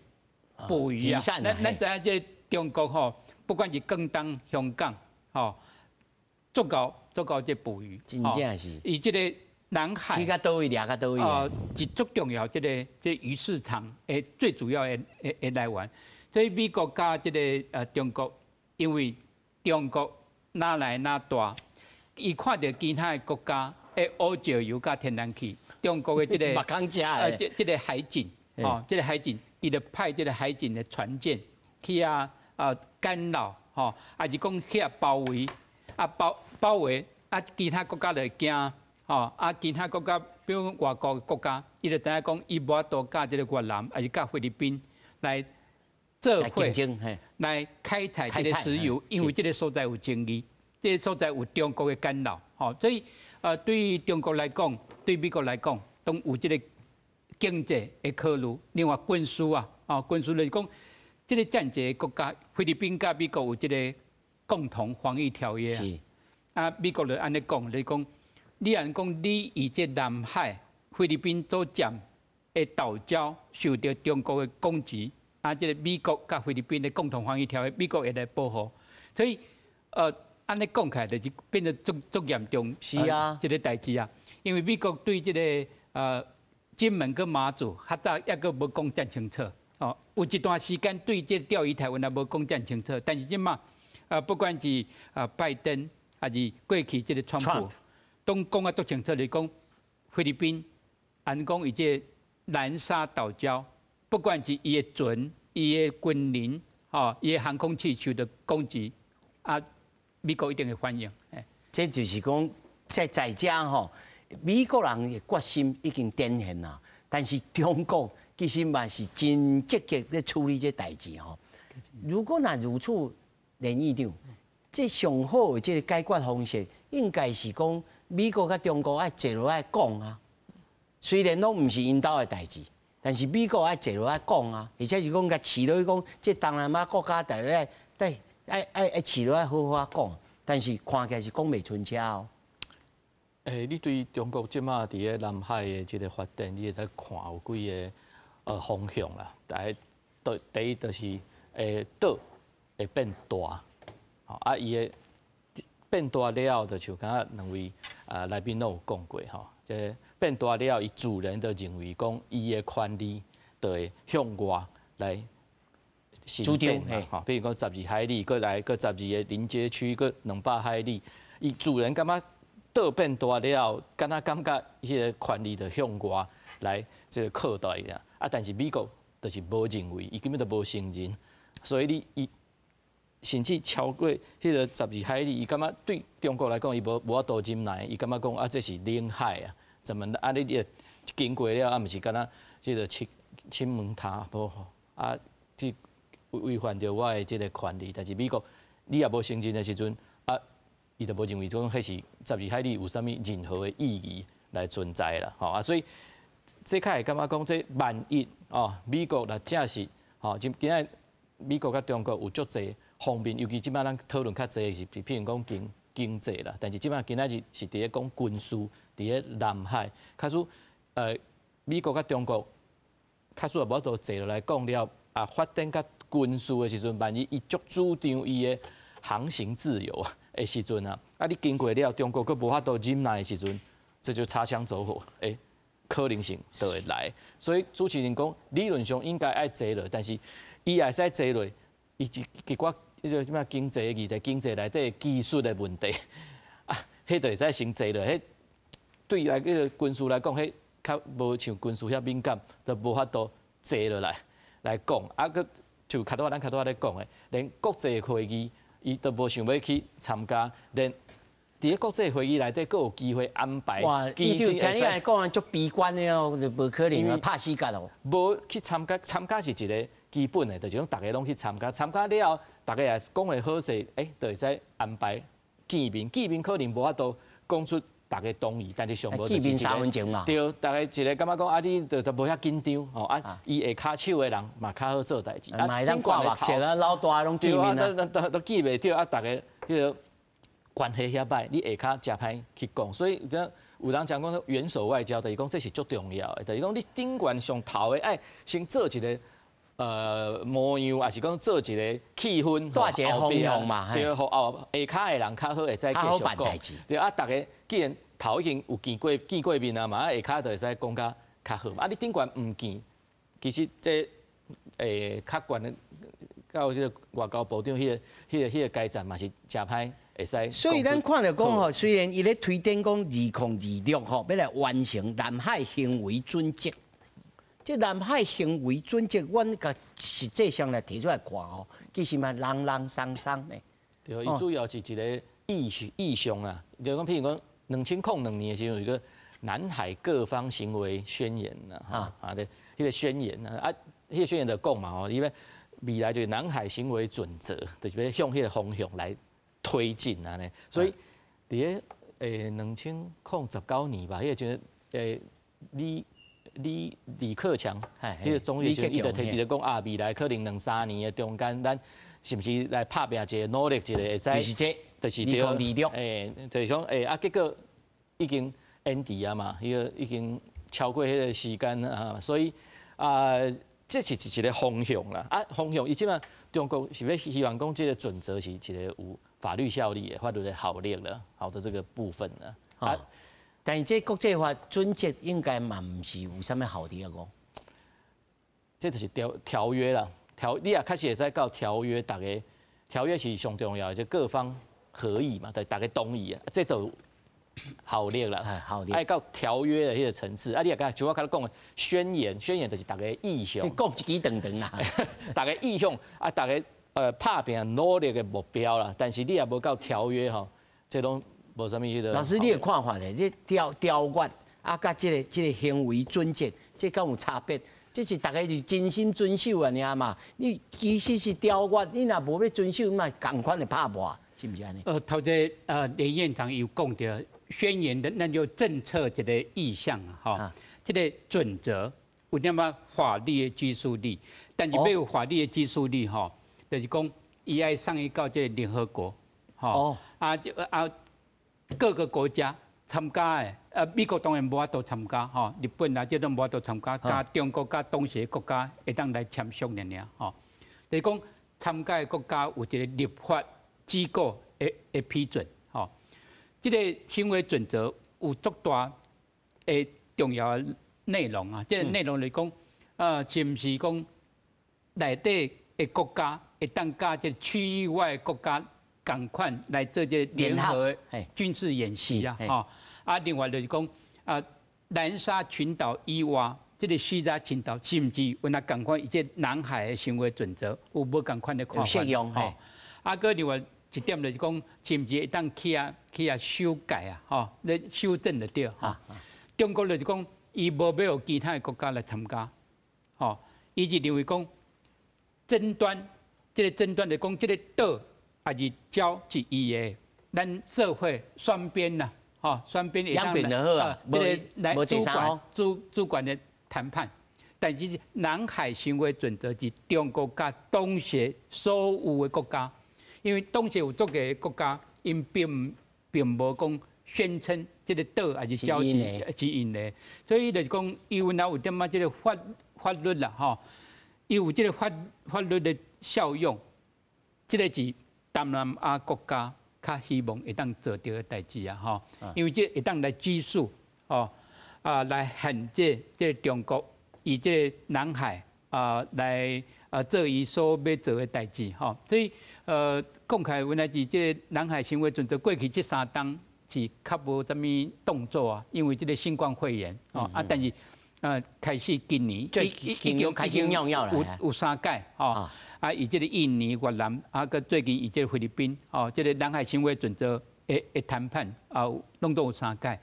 捕魚啊，咱知影這個中國吼，不管是廣東、香港，吼，足夠足夠這捕魚，真正是。伊這個南海去到佗位，掠到佗位。是足重要，這個這魚市場的最主要的來源。所以美國佮這個中國，因為中國愈來愈大，伊看著其他的國家會挖石油佮天然氣，中國的這個這個海警，吼，這個海警，伊就派這個海警的船艦去遐干擾，吼，抑是講去遐包圍，啊包圍，啊其他國家就會驚，吼，啊其他國家，比如講外國的國家，伊就知影講，伊無法度佮這個越南，抑是佮菲律賓來做伙來開採這个石油，因為這个所在有爭議，這个所在有中國的干擾，吼，所以對中國來講，對美國來講，攏有這个經濟的考慮。另外軍事啊，哦，軍事就是講，這个戰爭國家菲律賓佮美國有這个共同防禦條約啊，啊，美國就按呢講，就是講，你按講你佇這南海菲律賓所佔的島礁受著中國的攻擊。啊，這个美國佮菲律賓的共同防禦條約，美國會來保護，所以，按呢講起來就是變得足足嚴重，是啊，這个代誌啊，因為美國對這个金門佮馬祖，較早猶閣無講遮清楚，哦，有一段時間對這个釣魚台灣也無講遮清楚，但是這馬，不管是拜登，還是過去這个川普，攏講啊足清楚，就是講菲律賓，按講伊這个南沙島礁。不管是伊的船、伊的軍人、吼，伊的航空器受著攻擊，啊，美國一定會反應。這就是講在在遮吼，美國人的決心已經展現啦。但是中國其實嘛是真積極咧處理這代誌吼。如果若如此，連議長，這上好的這个解決方式，應該是講美國佮中國愛坐落來講啊。雖然攏毋是𪜶兜的代誌。但是美國愛坐落來講啊，而且是講共飼落去講，這東南亞國家逐个愛愛愛愛飼落來好好講，但是看起來是講袂伸車哦。欸，你對中國這馬佇咧南海的這个發展，你會使看有幾个方向啦。第一就是島會變大，吼啊，伊的變大了後，就像敢若兩位來賓攏有講過吼，這變大了後，伊自然就認為講伊的權利就會向外來伸展嘛，吼，比如講12海里，閣來閣12个鄰接區，閣200海里，伊自然感覺島變大了後，敢若感覺彼个權利就向外來這个擴大爾。啊，但是美國就是無認為，伊根本就無承認，所以你伊甚至超過彼个12海里，伊感覺對中國來講，伊無法度忍耐，伊感覺講啊，這是領海啊，怎麼啊？你你經過了啊，毋是敢若這个侵門踏戶吼啊，去違反著我的這个權利。但是美國你也無承認的時陣，啊，伊就無認為講彼是十二海里有啥物任何的意義來存在啦，吼啊，所以這較會感覺講，這萬一哦，美國若正是吼，今今仔美國佮中國有足濟方面，尤其這擺咱討論較濟是，譬如講經濟啦，但是這擺今仔日是佇咧講軍事，佇咧南海，假使美國佮中國，假使也無法度坐落來講了，啊，發展較軍事的時陣，萬一伊足主張伊的航行自由的時陣啊，啊，你經過了，中國閣無法度忍耐的時陣，這就擦槍走火，欸，可能性就會來。所以主持人講，理論上應該愛坐落，但是伊會使坐落，伊一結果彼個什麼經濟的議題、經濟內底技術的問題，啊，彼就會使先坐落。彼對來彼個軍事來講，彼較無像軍事遐敏感，就無法度坐落來來講。啊，閣就較拄仔咱較拄仔咧講的，連國際會議伊都無想欲去參加，連佇咧國際會議內底，閣有機會安排。哇！伊就聽你按呢講，足悲觀的哦，就無可能啊，拍死角哦。無去參加，參加是一个基本的，就是講逐个攏去參加，參加了後，逐个也講的好勢，欸，就會使安排見面。見面可能無法度講出逐个同意，但是上無見面3分鐘嘛。對，逐个一个感覺講啊，你就無遐緊張吼啊，伊下跤手的人嘛較好做代誌。啊，會當掛目色啊，老大攏見面啊，都見袂著啊，逐个彼个關係遐歹，你下跤誠歹去講，所以有人講講元首外交，就是講這是足重要的，就是講你頂懸上頭的愛先做一个模樣，抑是講做一个氣氛，帶一个方向嘛，對，予後下跤的人較好會使繼續講。對啊，逐个既然頭已經有見過面啊嘛，啊下跤就會使講較較好嘛。啊，你頂懸毋見，其實這較懸的到彼个外交部長彼个階層嘛是誠歹會使。所以咱看著講吼，雖然伊咧推展講2026吼，欲來完成南海行為準則。這南海行為準則，阮共實際上來提出來看吼，其實嘛朗朗鬆鬆的。對，伊主要是一个意向啊，就講譬如講2002年的時陣有一個南海各方行為宣言啦，哈啊對，彼個宣言啊，啊，彼個宣言就講嘛吼，伊欲未來就是南海行為準則，就是欲向彼个方向來推進按呢。所以佇咧2019年吧，彼个時李克強，彼个總理時伊就提伊就講啊，未來可能兩三年的中間，咱是毋是來拍拚一下，努力一下，會使就是這，就是 2026，就是講啊，結果已經延遲啊嘛，彼個已經超過彼個時間啊，所以啊，這是一個方向啦。啊，方向伊這擺中國是欲希望講這個準則是一個有法律效力的、法律的效力啦，好的這個部分啦。啊，但是這國際法準則應該嘛毋是有啥物效力啊？講，這就是條約啦，你也確實會使到條約，逐家條約是上重要的，就各方合意嘛，對，逐家同意啊，這都效力啦，效力。愛到條約的彼個層次，啊，你也剛像我剛才講的宣言，宣言就是逐家意向，講一支長長啦，逐家意向啊，逐家拍拚努力的目標啦，但是你也無到條約吼，這攏無啥物彼個。老師，你的看法咧？這條約啊，佮這個行為準則，這敢有差別？這是逐家是真心遵守按呢嘛？你其實是條約，你若無欲遵守，嘛仝款會拍破，是毋是按呢？頭先連院長有講著宣言的，那就政策這個意向啊，吼，這個準則有點仔法律的拘束力，但是欲有法律的拘束力吼，就是講伊愛送去到這個聯合國，吼，啊就啊各個國家參加的，美國當然無法度參加，吼，日本啊這攏無法度參加，佮中國佮東協國家會當來簽署爾爾，吼，就是講參加的國家有一個立法機構的批准，吼，這個行為準則有足大的重要的內容啊，這個內容來講，是毋是講內底的國家會當佮這個區域外的國家仝款來做這個聯合軍事演習啊，吼，啊，另外就是講啊，南沙群島以外，這個西沙群島是毋是有那仝款？伊這南海的行為準則有無仝款的看法？吼，啊，閣另外一點就是講，是毋是會當去修改啊？吼，咧修正就對吼。中國就是講，伊無欲予其他的國家來參加，吼，伊就認為講爭端，這個爭端就講這個島抑是礁是伊的，咱社會雙邊啦，吼，雙邊兩邊就好啊，這個來主管的談判，但是南海行為準則是中國佮東協所有的國家，因為東協有足濟國家，𪜶並無講宣稱這個島抑是礁是𪜶的，所以就是講，伊有若有點仔這個法律啦，吼，伊有這個法律的效用，這個是東南亞國家較希望會當做著的代誌啊，吼，因為這會當來拘束，吼，啊來限制這個中國以這個南海啊來做伊所欲做的代誌，吼，所以講起來原來是這個南海行為準則過去這三冬是較無啥物動作啊，因為這個新冠肺炎，哦啊，但是開始今年已經開始尿尿啦，有三屆，吼，啊，以這個印尼、越南，啊，閣最近以這個菲律賓，吼，這個南海行為準則的談判啊，攏總有三屆。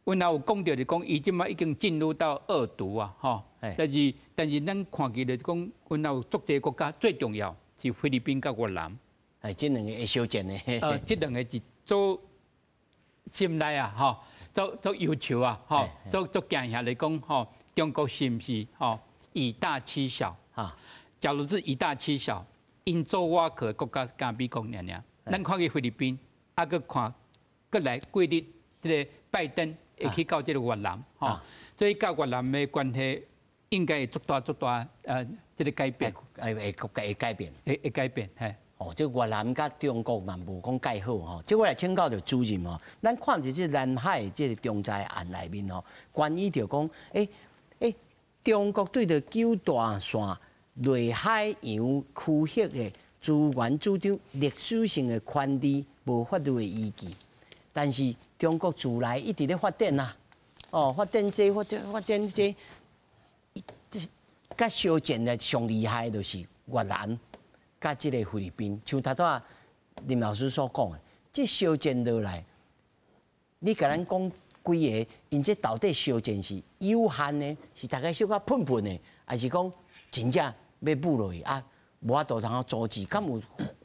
阮也有講著，就講伊這擺已經進入到二度啊，吼。但是咱看起來就講，阮也有足濟國家最重要是菲律賓佮越南。哎，這兩個會相戰的。這兩個是做心內啊，吼，做做要求啊，吼，做做驚嚇來講，吼，中國是毋是吼以大欺小？啊，假如是以大欺小，𪜶做倚靠的國家佮美國爾爾，咱看去菲律賓，啊，閣看閣來過日，這個拜登會去到這個越南，吼，所以佮越南的關係應該會足大足大，這個改變，會改變，會改變，嘿。哦，這越南佮中國嘛無講蓋好吼，這我來請教著主任吼，咱看著這南海這個仲裁案內面吼，關於著講，中國對著九大線內海洋區域的資源主張歷史性的權利無法律的依據，但是中國自來一直咧發展啊，哦，發展這發展發展這，佮相戰的上厲害的就是越南。佮這個菲律賓，像頭拄仔林老師所講的，這相戰落來，你共咱講幾個，𪜶這到底相戰是有限的，是大家小可噴噴的，還是講真正欲武落去啊？無法度通阻止，敢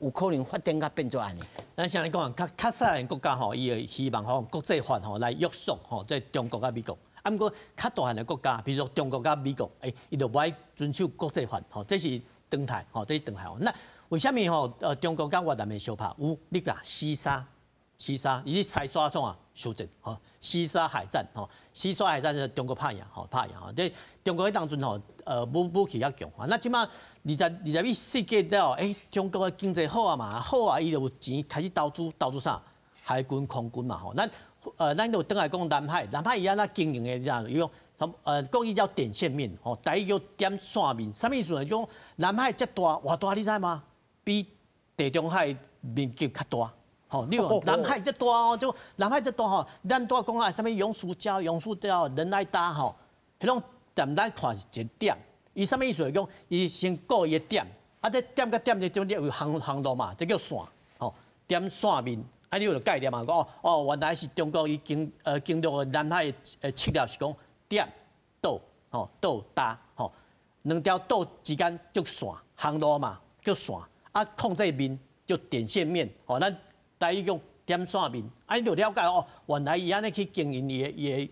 有可能發展甲變做按呢？咱先來講，較較細漢國家吼，伊會希望吼國際法吼來約束吼，這中國佮美國。啊，毋過較大漢的國家，比如說中國佮美國，伊就無愛遵守國際法，吼，這是常態，吼，這是常態。那為啥物吼？中國佮越南會相拍？有，你看西沙，西沙，伊咧西沙創啊，相戰，吼，西沙海戰，吼，西沙海戰是中國拍贏，吼，拍贏，吼，這中國彼當陣吼，武器較強。那這馬21世紀了，中國的經濟好啊嘛，好啊，伊就有錢開始投資，投資啥？海軍、空軍嘛，吼，咱就轉來講南海，南海伊按怎經營的，你知？伊講，國語叫點線面，吼，台語叫點線面，啥物意思呢？講南海遮大，偌大你知嗎？比地中海面積較大，吼，你講南海遮大哦，就南海遮大吼，咱拄仔講啊，啥物永暑礁、永暑礁、仁愛礁吼，彼種踮咱看是一點，伊啥物意思？講伊先顧伊的點，啊，這點佮點這中間有航路嘛，這叫線，吼，點線面。啊，你有概念嘛？講哦哦，原來是中國伊經歷南海的策略是講點島吼島礁吼兩條島之間就線航路嘛叫線，啊控制面就點線面吼，咱台語講點線面，啊你就了解哦，原來伊按呢去經營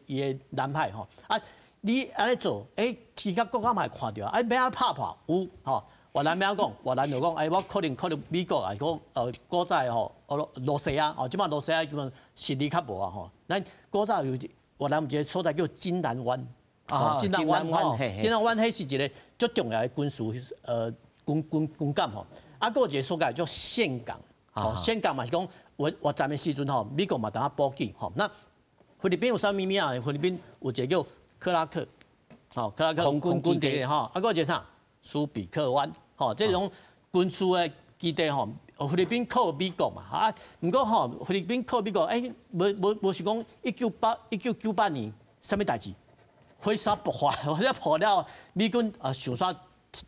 伊的南海吼，啊你按呢做，其他國家嘛會看著，啊欲按怎拍破有吼。越南欲按怎講，越南就講，我可能美國啊，講古早吼，羅西亞哦，這擺羅西亞基本實力較無啊吼。咱古早有越南有一個所在叫金蘭灣，啊，金蘭灣吼，金蘭灣彼是一個足重要的軍事軍港吼。啊，閣有一個所在叫岘港，吼，岘港嘛是講越戰的時陣吼，美國嘛當補給吼。那菲律賓有啥物名啊？菲律賓有一個叫克拉克，吼，克拉克空軍基地吼，啊，閣有一個啥？蘇比克灣。吼，這種軍事的基地吼，菲律賓靠美國嘛，啊，毋過吼，菲律賓靠美國，無是講1998年啥物代誌，火山爆發，火山破了，美軍啊上山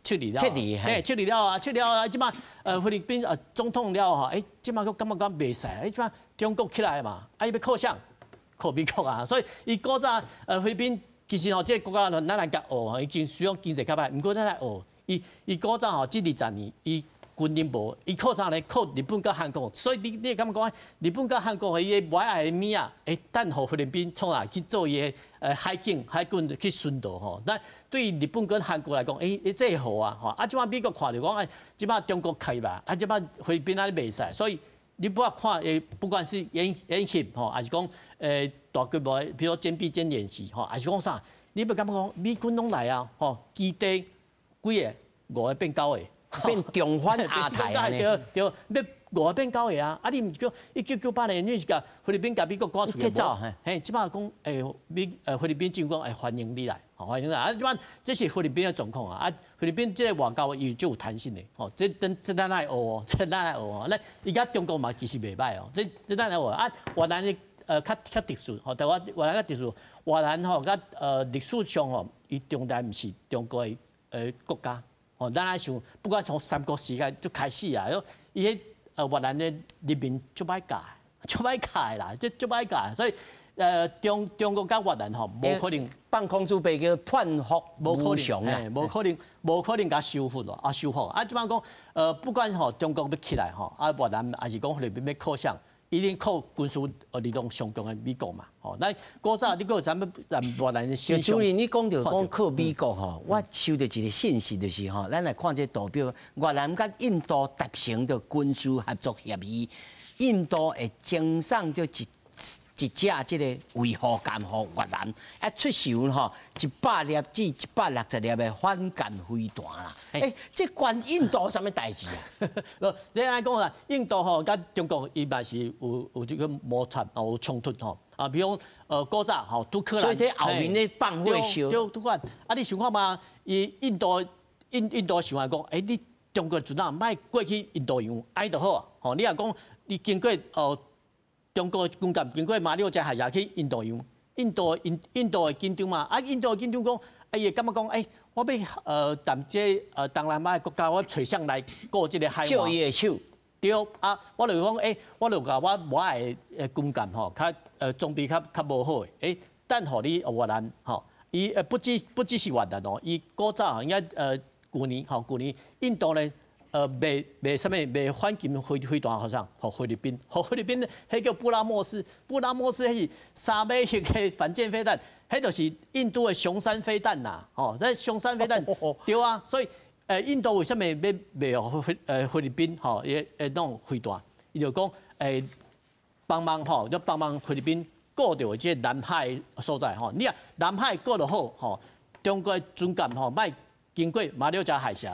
撤離了，撤離，嘿，撤離了啊，撤了啊，這擺菲律賓總統了吼，這擺閣感覺講袂使，這擺中國起來嘛，啊，伊欲靠啥？靠美國啊，所以伊古早菲律賓其實吼，這個國家咱來共學吼，伊真需要經濟較歹，毋過咱來學。伊古早吼，這20年，伊軍力無，伊靠啥咧？靠日本佮韓國，所以你會感覺講，日本佮韓國伊個無愛的物仔，會等予菲律賓創啥去做伊的海軍去巡邏吼。那對日本跟韓國來講，這好啊，吼！啊，這擺美國看著講，這擺中國開吧，啊，這擺菲律賓按呢袂使，所以你不管看，不管是演習吼，還是講大規模，比如說肩並肩演習吼，還是講啥，你欲感覺講美軍攏來啊，吼，基地幾个？五个變九個，變重返亞太啊！對對，欲五個變九個啊！啊，你毋是講1998年，你是共菲律賓共美國趕出去？嘿，這擺講菲律賓政府講歡迎你來，歡迎你來。啊，這擺這是菲律賓的狀況啊！啊，菲律賓這個外交伊就有彈性的，吼，這等這咱愛學哦，這咱愛學哦。那伊佮中國嘛其實袂䆀哦，這咱愛學啊。越南的較特殊，吼，台灣越南較特殊，越南吼佮歷史上吼，伊從來毋是中國的國家。哦，咱來想，不管從三國時代就開始啊，伊彼越南的人民足歹教，足歹教的啦，這足歹教，所以中國佮越南吼，無可能放空主被叫叛服無可能，無可能，無可能共收復咯，啊收復啊，這擺講不管吼中國欲起來吼，啊越南還是講菲律賓欲靠啥？一定靠軍事力量上強的美國嘛，吼。咱古早你閣有啥物越南的新主任，你講著講靠美國吼，我收著一個信息就是吼，咱來看這圖表，越南佮印度達成著軍事合作協議，印度會贈送這一架這個維護艦予越南，啊出售吼100粒至160粒的反艦飛彈啦。這關印度啥物代誌啊？無，你按呢講啦，印度吼佮中國伊嘛是有這個摩擦，有衝突吼。啊，比如講古早吼，土克蘭，所以這後面咧放火燒。對，土克蘭。啊，你想看嘛？伊印度想來講，你中國船仔莫過去印度洋，按呢就好啊。吼，你若講你經過中國軍艦經過馬六甲海峽去印度洋，印度會緊張嘛？啊，印度會緊張講，伊會感覺講，我欲踮這東南亞國家，我揣誰來顧這個海岸？借伊的手。對，啊，我就講，我就共我無愛的軍艦吼，較裝備較無好的，等予你越南吼，伊不只是越南哦，伊古早應該舊年吼，舊年印度呢，賣賣啥物賣反潛飛彈予啥？予菲律賓，予菲律賓，彼叫布拉莫斯，布拉莫斯彼是3米核的反艦飛彈，彼就是印度的雄三飛彈啦，吼，這雄三飛彈，對啊，所以印度為啥物欲賣予菲律賓吼，伊的那種飛彈？伊就講幫忙吼，就幫忙菲律賓顧著這個南海所在吼，你若南海顧著好吼，中國的船艦吼，莫經過馬六甲海峽，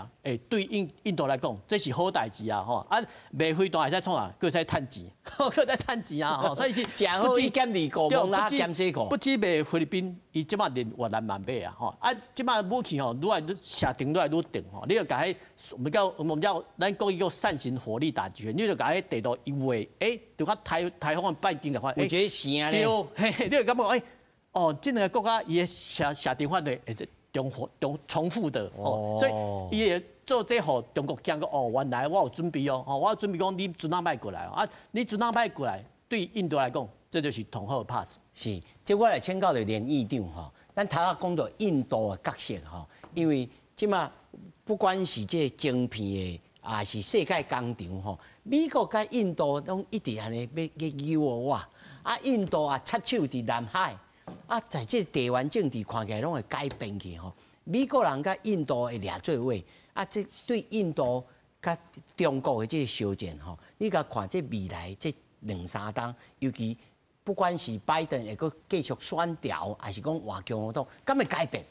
對印度來講，這是好代誌啊！吼，啊，賣飛彈會使創啥？閣會使趁錢，閣會使趁錢啊！吼，所以是誠好，一減二顧，無啦減四顧。不止賣菲律賓，伊這擺連越南嘛買啊！吼，啊，這擺武器吼，愈來愈射程愈來愈長吼，你著共彼我們叫咱國語叫扇形火力打擊圈，你著共彼地圖一畫，就較台風的半徑共款。有一個線咧。對，嘿，你就感覺哦，這兩个國家伊的射程範圍會是重複重複的哦，所以伊會做這予中國驚講哦，原來我有準備哦，我有準備講你船仔莫過來啊，你船仔莫過來，對印度來講，這就是上好的 pass。是，這我來請教著連議長吼，咱頭仔講到印度的角色吼，因為這馬不管是這個晶片的，抑是世界工廠吼，美國佮印度攏一直按呢欲去搝我，啊，印度也插手佇南海。啊，在這個地緣政治看起來攏會改變去吼。美國人佮印度會掠做伙，啊，這對印度佮中國的這個相戰吼，你共看這未來這兩三冬，尤其不管是拜登會閣繼續選調，抑是講換共和黨，敢會改變？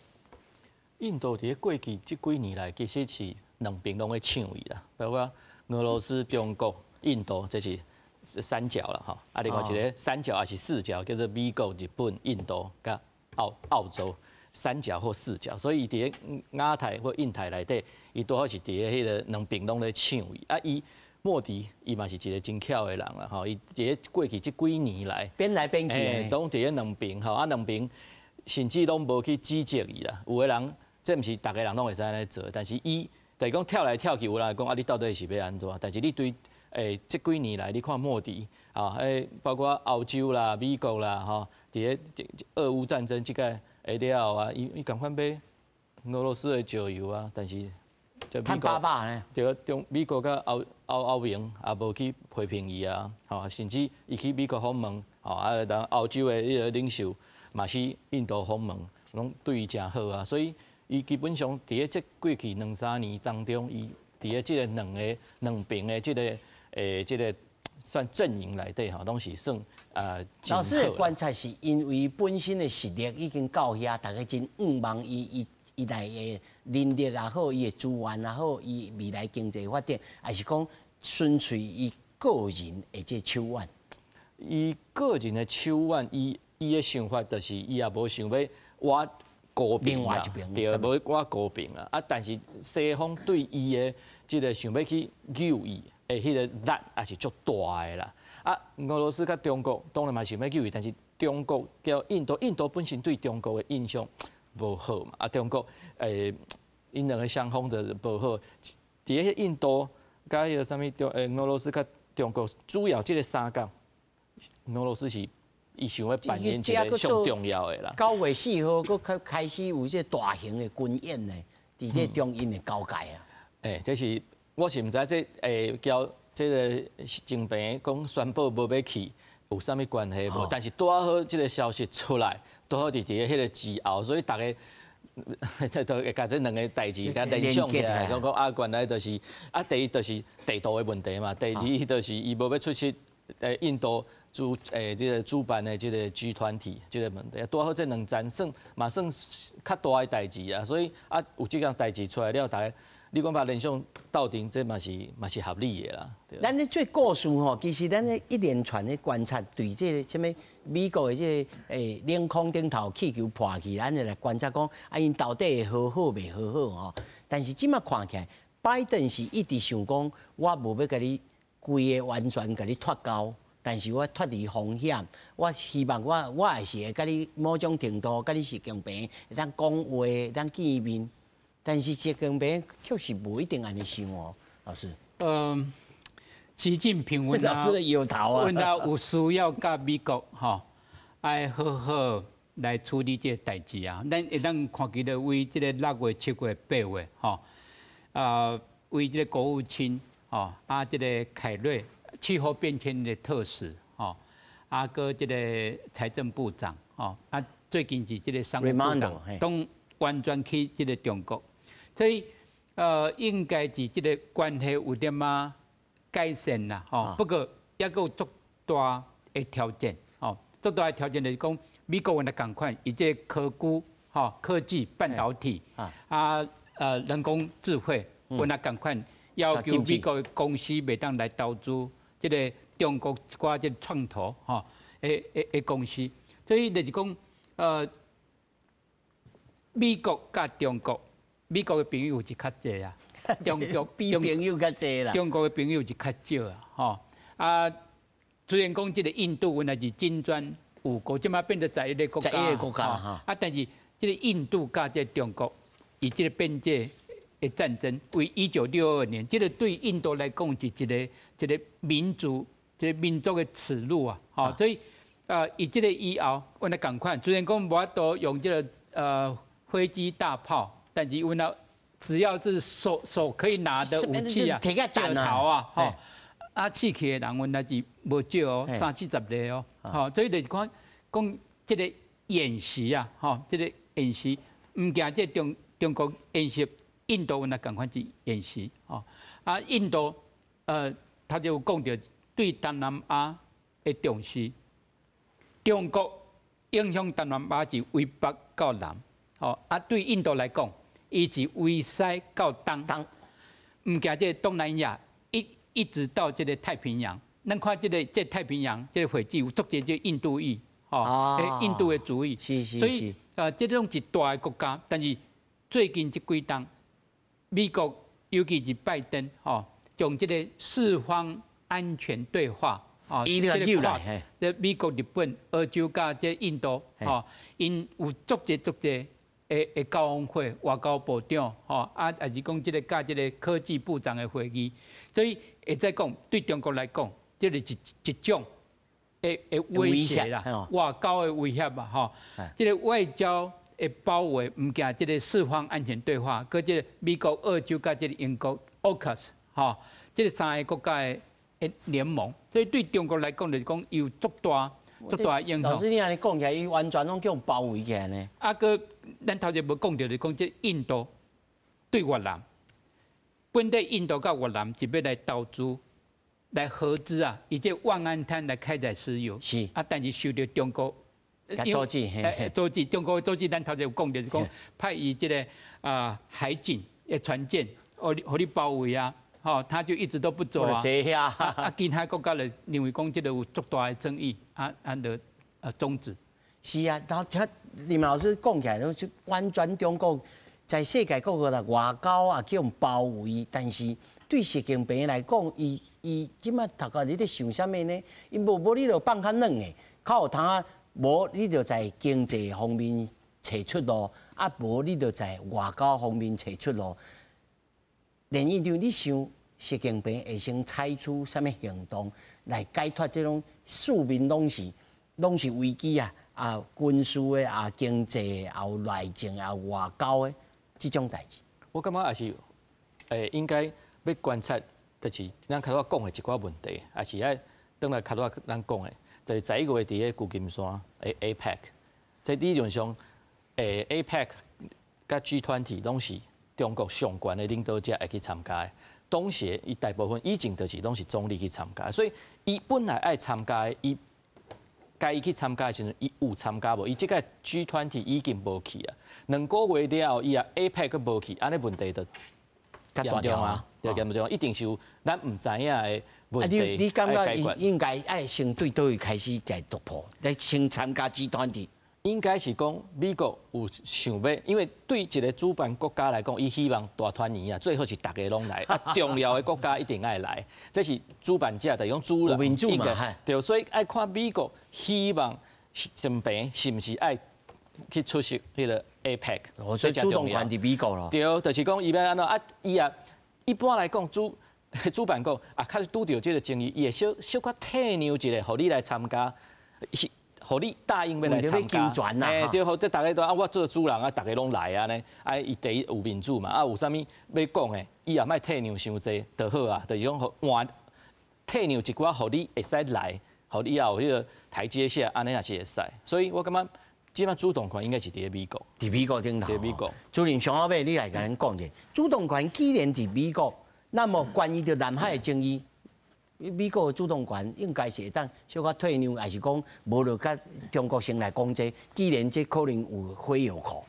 印度佇咧過去這幾年來，其實是兩邊攏咧搶伊啦，包括俄羅斯、中國、印度，這是三角啦，吼，啊，另外一个三角抑是四角，叫做美國、日本、印度佮澳洲三角或四角，所以伊佇咧亞太或印太內底，伊拄好是佇咧彼个兩邊攏咧搶伊。啊，伊莫迪伊嘛是一个真巧的人啦，吼，伊佇咧過去這幾年來變來變去，攏佇咧兩邊吼，啊兩邊甚至攏無去指責伊啦。有的人這毋是逐个人攏會使按呢做，但是伊就是講跳來跳去，有人講啊，你到底是欲按怎？但是你對這幾年來，你看莫迪啊，包括歐洲啦、美國啦，吼，佇咧俄烏戰爭這个下了後啊，伊共款買俄羅斯的石油啊，但是美國對中美國佮歐盟也無去批評伊啊，吼，甚至伊去美國訪問，吼啊，人歐洲的彼个領袖嘛去印度訪問，攏對伊誠好啊，所以伊基本上佇咧這過去兩三年當中，伊佇咧這個兩個兩邊的這个這个算陣營內底吼，攏是算啊。老師的觀察是因為本身的實力已經到遐，大家真仰望伊來的能力也好，伊的資源也好，伊未來經濟發展，抑是講純粹伊個人的這手腕？伊個人的手腕，伊的想法就是伊也無想欲倚高邊啦，對，無倚高邊啦。啊，但是西方對伊的這个想欲去搝伊的彼个力也是足大的啦。啊，俄羅斯佮中國當然嘛想欲搝伊，但是中國佮印度，印度本身對中國的印象無好嘛。啊，中國𪜶兩个雙方就無好。佇咧印度佮彼个啥物中俄羅斯佮中國，主要這个三角，俄羅斯是伊想欲扮演一个上重要的啦。9月4號，閣開始有這大型的軍演呢，佇這中印的交界啊。這是我是毋知這交這个習近平講宣布無欲去有啥物關係無？但是拄好這个消息出來，拄好佇佇彼个之後，所以逐个都會共這兩个代誌共聯想起來，講講啊，原來就是啊，第一就是地圖的問題嘛，第二就是伊無欲出席印度這个主辦的這个 G20這个問題，拄好這兩站算嘛算較大的代誌啊，所以啊有這項代誌出來了，逐个你講把聯想鬥陣，這嘛是合理的啦。咱咧做故事吼，其實咱咧一連串的觀察，對這个啥物美國的這个領空頂頭氣球破去，咱就來觀察講，啊𪜶到底會和好袂和好吼？但是這馬看起來，拜登是一直想講，我無欲共你規个完全共你脫鈎，但是我脫離風險，我希望我也是會共你某種程度共你習近平會當講話，會當見面。但是習近平確實無一定按呢想哦，老師。嗯，習近平問老師的搖頭啊。問他有需要佮美國吼，愛好好來處理這個代誌啊。咱會當看見著為這个6月、7月、8月吼，啊，為這個國務卿，吼，啊，這個凱瑞氣候變遷的特使，吼，啊，閣這個財政部長，吼，啊，最近是這個商務部長，攏完全去這個中國，所以應該是這個關係有點仔改善啦，吼。不過猶閣有足大的挑戰，吼，足大的挑戰就是講美國原來仝款，伊這個科技，吼，科技半導體，啊，人工智慧，原來仝款要求美國的公司袂當來投資這個中國一寡這個創投，吼，的公司，所以就是講，美國佮中國，美國的朋友是較濟啊，中國比朋友較濟啦，中國的朋友是較少啊，吼啊，雖然講這個印度原來是金磚五國，這馬變做11個國家，11個國家哈，啊，但是這個印度佮這個中國，伊這個邊界的戰爭，為1962年，這個對印度來講是一個民族，這個民族的恥辱啊，吼，所以伊這個以後，阮來仝款，雖然講無法度用這個飛機大炮，但是阮來只要是手可以拿的武器啊，箭頭啊，吼，啊，死去的人阮來是無少哦，三四十個哦，吼，所以就是講講這個演習啊，吼，這個演習毋驚這中國演習，印度阮來仝款是演習，吼，啊，印度他就講著對東南亞的重視，中國影響東南亞是為北到南，吼，啊，對印度來講，伊是為西到東，毋驚這個東南亞一直到這個太平洋，咱看這個太平洋這個會議有足濟這印度裔，吼，印度的族裔，所以這種是大的國家，但是最近這幾冬，美國尤其是拜登，吼，將這個四方安全對話，哦，這個跨，這美國、日本、澳洲佮這印度，吼，𪜶有足濟足濟的高峰會，外交部長，吼，啊，抑是講這個佮這個科技部長的會議，所以會使講對中國來講，這個是一種的威脅啦，外交的威脅嘛，吼，這個外交的包圍，毋驚這個四方安全對話，閣這個美國、澳洲佮這個英國 AUKUS，吼，這個三個國家的聯盟，所以對中國來講，就是講有足大足大影響。老師，你按呢講起來，伊完全攏叫包圍起來呢。啊，閣咱頭前無講著，就是講這印度對越南，本底印度佮越南是欲來投資、來合資啊，伊這萬安灘來開採石油。啊，但是受著中國阻止，阻止中國阻止，咱頭前有講著，就是講派伊這個啊海警的船艦，予你包圍啊。吼，他就一直都不走啊。啊，其他國家就認為講這個有足大的爭議，啊啊，就終止。是啊，然後聽林老師講起來，攏就完全中國在世界各國啦外交啊去予包圍，但是對習近平來講，伊這擺頭殼佇咧想啥物呢？伊無你就放較軟的，較有通啊，無你就在經濟方面揣出路，啊無你就在外交方面揣出路。連院長，你想習近平會先採取啥物行動來解脫這種四面攏是危機啊？啊，軍事的啊，經濟的，啊有內政啊，有外交的這種代誌。我感覺也是，應該欲觀察，就是咱較早講的一寡問題，也是愛轉來較早咱講的，就是11月佇咧舊金山的 APEC，這理論上，APEC佮 G20攏是中國上懸的領導者會去參加的。當時伊大部分以前就是攏是總理去參加，所以伊本來愛參加的，伊該伊去參加的時陣，伊有參加無？伊這個 G20已經無去啊。2個月了後，伊也 APEC 閣無去，按呢問題就嚴重啊，就嚴重，一定是有咱毋知影的問題。你感覺伊應該愛先對佗位開始來突破，來先參加 G20？應該是講美國有想欲，因為對一個主辦國家來講，伊希望大團圓啊，最好是逐家攏來，啊，重要的國家一定愛來，這是主辦者就是講主人民主嘛，對，所以愛看美國希望習近平是毋是愛去出席彼個 APEC，所以主動權佇美國咯。對，就是講伊欲按怎啊，伊也一般來講主辦國啊，較拄著這個爭議，伊會小小可退讓一下，予你來參加。予你答應欲來參加，欸，對，予這逐家都啊，我做主人啊，逐家攏來按呢，啊，伊第一有面子嘛，啊，有啥物欲講的，伊也莫退讓傷濟就好啊，就是講換退讓一寡，予你會使來，予你也有彼個台階下，按呢也是會使。所以我感覺，這擺主動權應該是佇咧美國，佇美國頂頭。佇美國。主任上後尾，你來共咱講者，主動權既然佇美國，那麼關於著南海的爭議，美國的主動權應該是會當小可退讓，抑是講無就佮中國先來講這，既然這可能有火藥庫。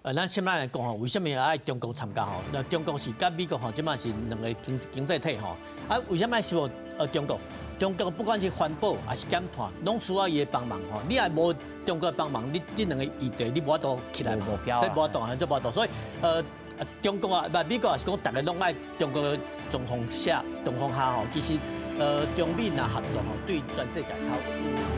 咱先來講吼，為啥物愛中國參加吼？那中國是佮美國吼，這擺是兩个經濟體吼。啊，為啥物愛說中國？中國不管是環保抑是減碳，攏需要伊的幫忙吼。你若無中國幫忙，你這兩个議題你無法度起來，無目標，這無法度，這無法度。所以中國啊，毋美國也是講，逐家攏愛中國的狀況下，狀況下吼，其實中美若合作吼，對全世界較有。